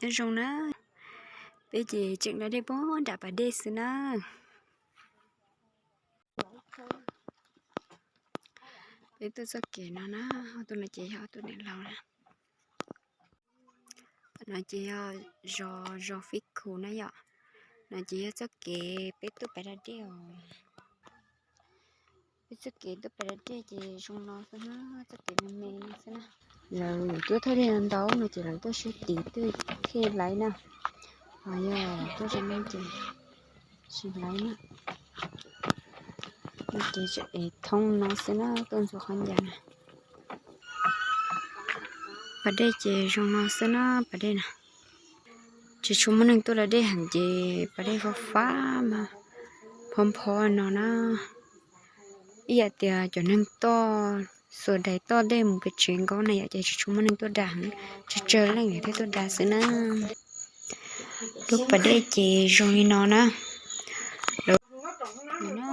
Nyob zoo na, peb ces tseem da dej puag nram pas dej xwb na. Peb tuaj txoj kev no na, tuaj no ces yog tuaj niam laus na. No ces yog zos, zos Fib Khu na yom. No ces yog txoj kev peb tuaj pas da dej os. Peb txoj kev tuaj pas da dej ces zoo no xwb na, txoj kev me me no xwb na. Lawv tuaj thauj dej ntau no ces lawv tuaj siab tid tuaj thiaj laiv na. Ho yog tuaj zoo no ces tsis laiv na. No ces tseem ev thoob no xwb na, tuaj ntxuav qhov ncauj na. Pas dej ces zoo no xwb na, pas dej na. Tsis tshua muaj neeg tuaj da dej heev ces pas dej fab fab mas phob phob no na. Ib yam tias cov neeg toj, xuas dais toj dej mus pem tsev nkaub na yom, ces tsis tshua muaj neeg tuaj da heev, tsawg tsawg leej thiaj tuaj da xwb na. Lub pas dej ces zoo li no na. Lawv, no,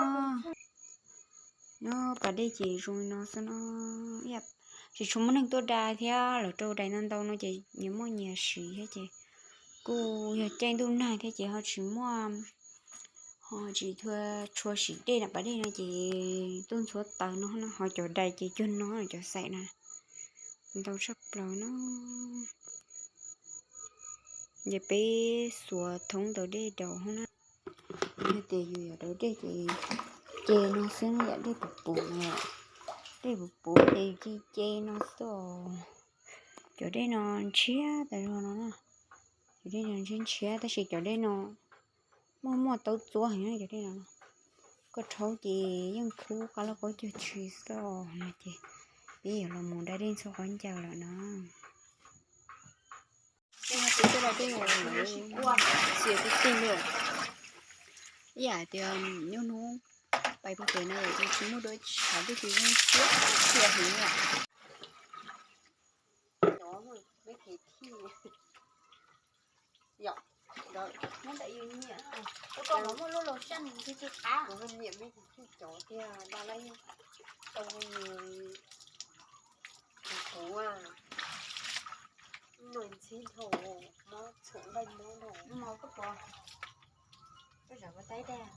no pas dej ces zoo li no xwb no. Tsis tshua muaj neeg tuaj da thiab, lawv rau dais ntau ntau no ces nyias muaj nyias siv thiab ces kuj yog caij ntuj nag thiab ces ho tsis muaj, ho tsis tshua siv dej na, pas dej no ces tuaj ntxhuav taws no, ho cov dais ces cuag no, cov xaim na ntau tshaj plaws no. Ces peb xuas thoob daus dej daus na. Yog tias yus yuav daus dej ces ce no xwb, yam dej puv puv no, dej puv puv ces ci ce no xwb. Cov dej no ntshiab tas zog no na, cov dej no ntshiab ntshiab tab sis cov dej no muaj muaj taub txuab heev na, cov dej no. Koj rhaub ces yeej khub qab lauj kaub cuag tshis xwb no ces peb yuav los mus da dej ntxhua qhov ncauj lawm na. Txias tib teg li, ib yam tias nyob hnub pais puag pem no ces tsis muaj dua tshav dej ces yeej txias txias heev na. Yom, muab ntawm yus nyiam, koj muab lub los saj nws thiaj qab. Kuv nyiam me ntsis cov tiag, da lawm tau nws kuv, nws ntxhib dhau, mob txhuam nqaij mob dhau. Koj pom, koj zam koj taib dag.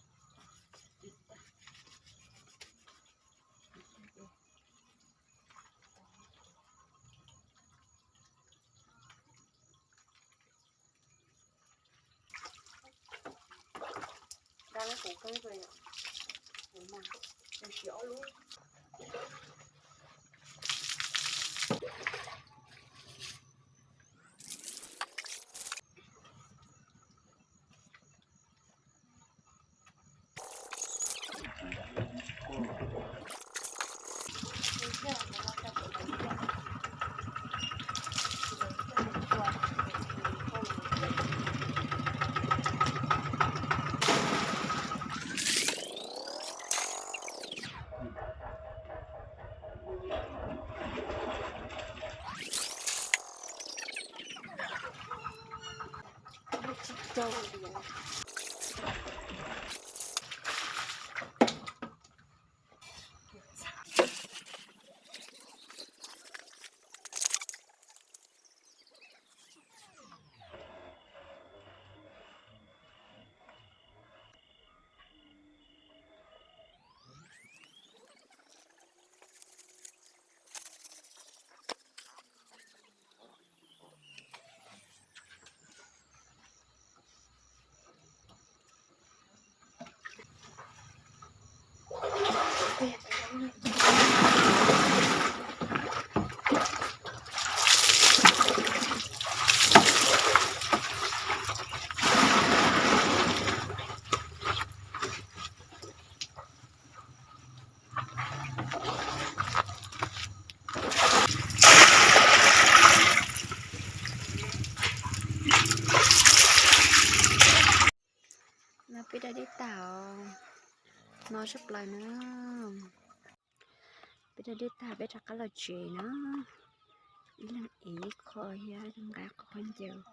No peb da dej tag os, no sab plaws na. Peb da dej tag peb rov qab los tsev na. Ib leeg ev ib qho thiab nqa qhov ncaws.